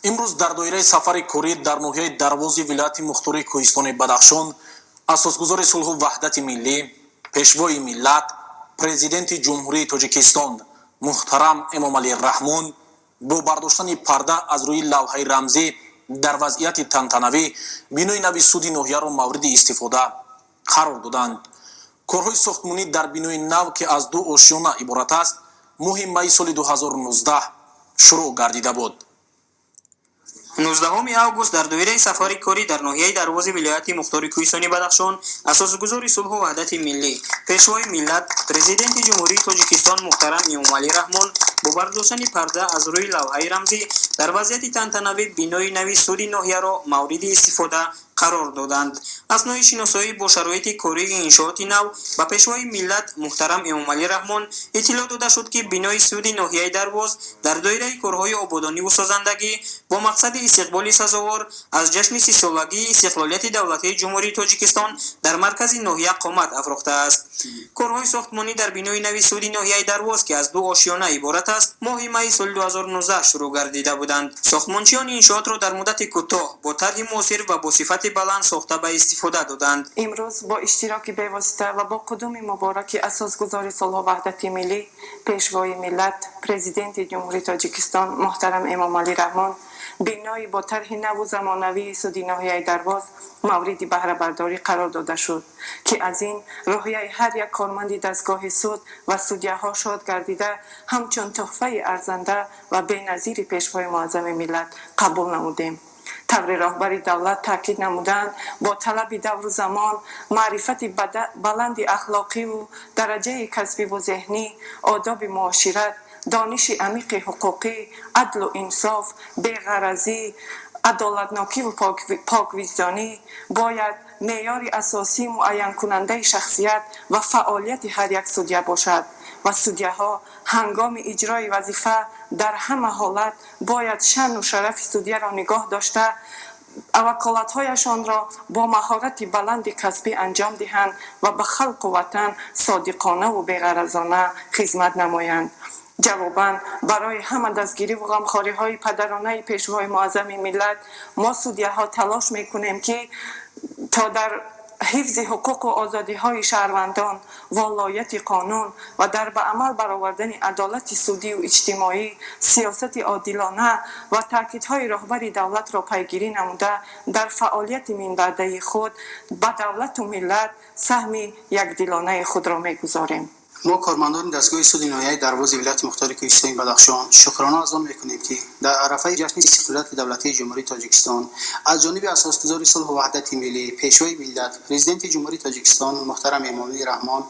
Имрӯз дар доираи сафари корӣ дар ноҳияи Дарвози вилояти мухтори Кӯҳистони Бадахшон асосгузори сулҳу ваҳдати миллӣ, пешвои миллат, Президенти Ҷумҳурии Тоҷикистон муҳтарам Эмомалӣ Раҳмон бо бардоштани парда аз рӯи лавҳаи рамзӣ дар вазъияти тантанавӣ бинои нави суди ноҳияро мавриди истифода қарор доданд. Корҳои сохтмонӣ дар бинои нав, ки аз ду ошёна иборат аст, моҳи майи соли 2019 шурӯъ гардида буд. 19 август дар доираи сафари корӣ дар ноҳияи Дарвози вилояти мухтори Кӯҳистони Бадахшон асосгузори сулҳу ваҳдати миллӣ, пешвои миллат, Президенти Ҷумҳурии Тоҷикистон муҳтарам Эмомалӣ Раҳмон бо бардоштани парда аз рӯи лавҳаи рамзӣ дар вазъияти тантанавӣ бинои нави суди ноҳияро мавриди истифода қарор доданд. Аснои шиносоӣ бо шароити кории иншооти нав ба пешвои миллат муҳтарам Эмомалӣ Раҳмон иттилоъ дода шуд, ки бинои суди ноҳияи Дарвоз дар доираи корҳои ободониву созандагӣ бо мақсади истиқболи сазовор аз ҷашни 30-солагии истиқлолияти давлатии Ҷумҳурии Тоҷикистон дар маркази ноҳия қомат афрохтааст. Корҳои сохтмонӣ дар бинои нави суди ноҳияи Дарвоз, ки аз ду ошёна иборат аст, моҳи майи соли 2019 шурӯъ гардида буданд. Сохтмончиён иншоотро дар муддати кӯтоҳ бо тарҳи муосир ва бо сифати баланд сохта ба истифода доданд. Имрӯз бо иштироки бевосита ва бо қудуми мубораки асосгузори сулҳу ваҳдати миллӣ, пешвои миллат, Президенти Ҷумҳурии Тоҷикистон муҳтарам Эмомалӣ Раҳмон бинои бо тарҳи наву замонавии суди ноҳияи Дарвоз мавриди баҳрабардорӣ қарор дода шуд, ки аз ин рӯҳияи ҳар як корманди дастгоҳи суд ва судяҳо шод гардида, ҳамчун тӯҳфаи арзанда ва беназири пешвои муаззами миллат қабул намудем. Тавре роҳбари давлат таъкид намуданд, бо талаби давру замон, маърифати баланди ахлоқиву дараҷаи касбиву зеҳнӣ, одоби муошират, дониши амиқи ҳуқуқӣ, адлу инсоф, беғаразӣ, адолатнокиву поквиҷдонӣ бояд меъёри асосии муайянкунандаи шахсият ва фаъолияти ҳар як судя бошад ва судяҳо ҳангоми иҷрои вазифа дар ҳама ҳолат бояд шаъну шарафи судяро нигоҳ дошта, ваколатҳояшонро бо маҳорати баланди касбӣ анҷом диҳанд ва ба халқу ватан содиқонаву беғаразона хизмат намоянд. Ҷавобан барои ҳама дастгириву ғамхориҳои падаронаи пешвои муаззами миллат мо судяҳо талош мекунем, ки то дар ҳифзи ҳуқуқу озодиҳои шаҳрвандон, волояти қонун ва дар ба амал баровардани адолати судию иҷтимоӣ, сиёсати одилона ва таъкидҳои роҳбари давлатро пайгирӣ намуда, дар фаъолияти минбаъдаи худ ба давлату миллат саҳми якдилонаи худро мегузорем. Мо, кормандони дастгоҳи суди ноҳияи Дарвози вилояти мухтори Кӯҳистони Бадахшон, шукрона аз он мекунем, ки дар арафаи ҷашни истиқлолияти давлатии Ҷумҳурии Тоҷикистон аз ҷониби асосгузори сулҳу ваҳдати миллӣ, пешвои миллат, Президенти Ҷумҳурии Тоҷикистон муҳтарам Эмомалӣ Раҳмон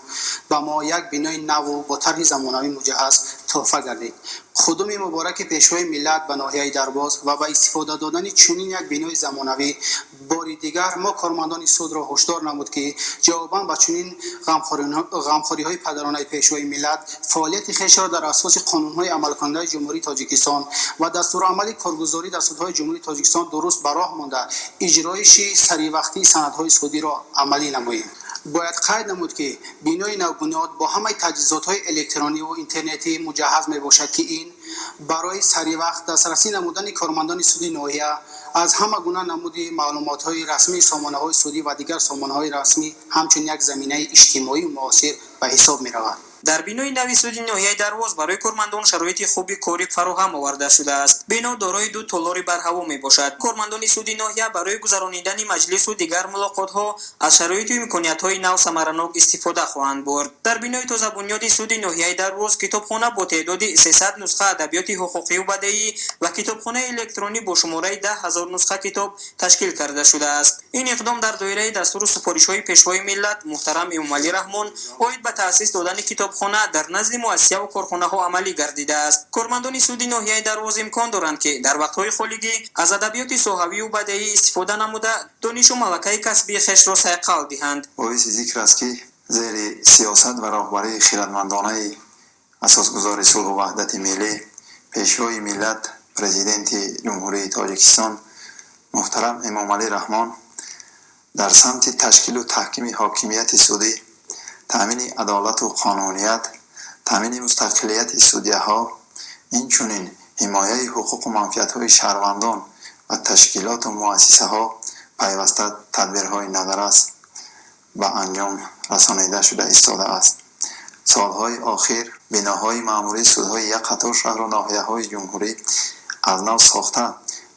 ба мо як бинои наву бо тарҳи замонавӣ муҷаҳҳаз тӯҳфа гардид. Қудуми мубораки пешвои миллат ба ноҳияи Дарвоз ва ба истифода додани чунин як бинои замонавӣ бори дигар мо, кормандони судро, ҳушдор намуд, ки ҷавобан ба чунин ғамхориҳои падаронаи пешвои миллат фаъолияти хешро дар асоси қонунҳои амалкунандаи Ҷумҳурии Тоҷикистон ва дастурамали коргузорӣ дар судҳои Ҷумҳурии Тоҷикистон дуруст ба роҳ монда, иҷроиши саривақтии санадҳои судиро амалӣ намоем. Бояд қайд намуд, ки бинои навбунёд бо ҳамаи таҷҳизотҳои электрониву интернетӣ муҷаҳҳаз мебошад, ки ин барои саривақт дастрасӣ намудани кормандони суди ноҳия аз ҳама гуна намуди маълумотҳои расмии сомонаҳои судӣ ва дигар сомонаҳои расмӣ ҳамчун як заминаи иҷтимоию муосир ба ҳисоб меравад. Дар бинои нави суди ноҳияи Дарвоз барои кормандон шароити хуби корӣ фароҳам оварда шудааст. Бино дорои ду толори барҳаво мебошад. Кормандони суди ноҳия барои гузаронидани маҷлису дигар мулоқотҳо аз шароиту имкониятҳои нав самаранок истифода хоҳанд бурд. Дар бинои тозабунёди суди ноҳияи Дарвоз китобхона бо теъдоди 300 нусха адабиёти ҳуқуқию бадеӣ ва китобхонаи электронӣ бо шумораи 10 000 нусха китоб ташкил карда шудааст. Ин иқдом дар доираи дастуру супоришҳои пешвои миллат муҳтарам Эмомалӣ Раҳмон оид ба таъсис додани китобхона дар назди муассисаву корхонаҳо амалӣ гардидааст. Кормандони суди ноҳияи Дарвоз имкон доранд, ки дар вақтҳои холигӣ аз адабиёти соҳавию бадеӣ истифода намуда, донишу малакаи касбии хешро сайқал диҳанд. Боиси зикр аст, ки зери сиёсат ва роҳбарии хирадмандонаи асосгузори сулҳу ваҳдати миллӣ, пешвои миллат, Президенти Ҷумҳурии Тоҷикистон муҳтарам Эмомалӣ Раҳмон дар самти ташкилу таҳкими ҳокимияти судӣ, таъмини адолату қонуният, таъмини мустақилияти судяҳо, инчунин Ҳимояи ҳуқуқу манфиатҳои шаҳрвандон ва ташкилоту муассисаҳо пайваста тадбирҳои назаррас ба анҷом расонида шуда истодааст. Солҳои охир биноҳои маъмурии судҳои як қатор шаҳру ноҳияҳои ҷумҳурӣ аз нав сохта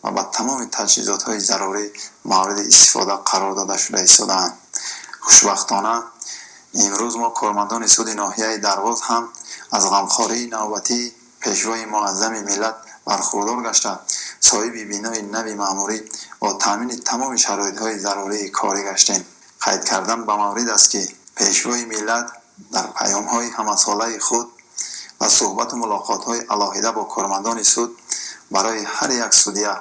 ва ба тамоми таҷҳизотҳои зарурӣ мавриди истифода қарор дода шуда истодаанд. Хушбахтона, имрӯз мо, кормандони суди ноҳияи Дарвоз, ҳам аз ғамхории навбатии Пешвои муаззами миллат бархурдор гашта, соҳиби бинои нави маъмурӣ бо таъмини тамоми шароитҳои зарурии корӣ гаштем. Қайд кардан ба маврид аст, ки Пешвои миллат дар паёмҳои ҳамасолаи худ ва суҳбату мулоқотҳои алоҳида бо кормандони суд барои ҳар як судя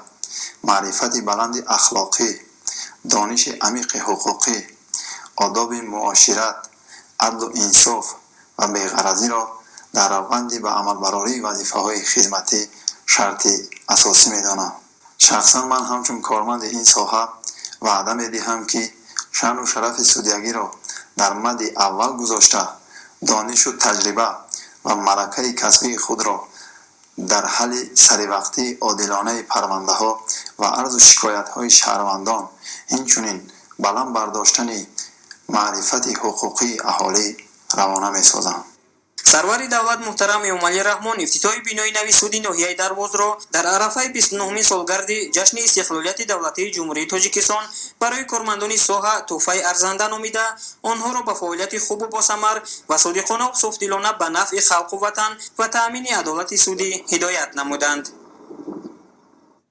маърифати баланди ахлоқӣ, дониши амиқи ҳуқуқӣ, одоби муошират, адлу инсоф ва беғаразиро дар раванди ба амалбарории вазифаҳои хизматӣ шарти асосӣ медонад. Шахсан ман ҳамчун корманди ин соҳа ваъда медиҳам, ки шаъну шарафи судягиро дар мадди аввал гузошта, донишу таҷриба ва малакаи касбии худро дар ҳалли саривақтии одилонаи парвандаҳо ва арзу шикоятҳои шаҳрвандон, инчунин баланд бардоштани маърифати ҳуқуқии аҳолӣ равона месозам. Сарвари давлат муҳтарам Эмомалӣ Раҳмон ифтитоҳи бинои нави суди ноҳияи Дарвозро дар арафаи 29-умин солгарди ҷашни истиқлолияти давлатии Ҷумҳурии Тоҷикистон барои кормандони соҳа тӯҳфаи арзанда номида, онҳоро ба фаъолияти хубу босамар ва содиқонаву софдилона ба нафъи халқу ватан ва таъмини адолати судӣ ҳидоят намуданд.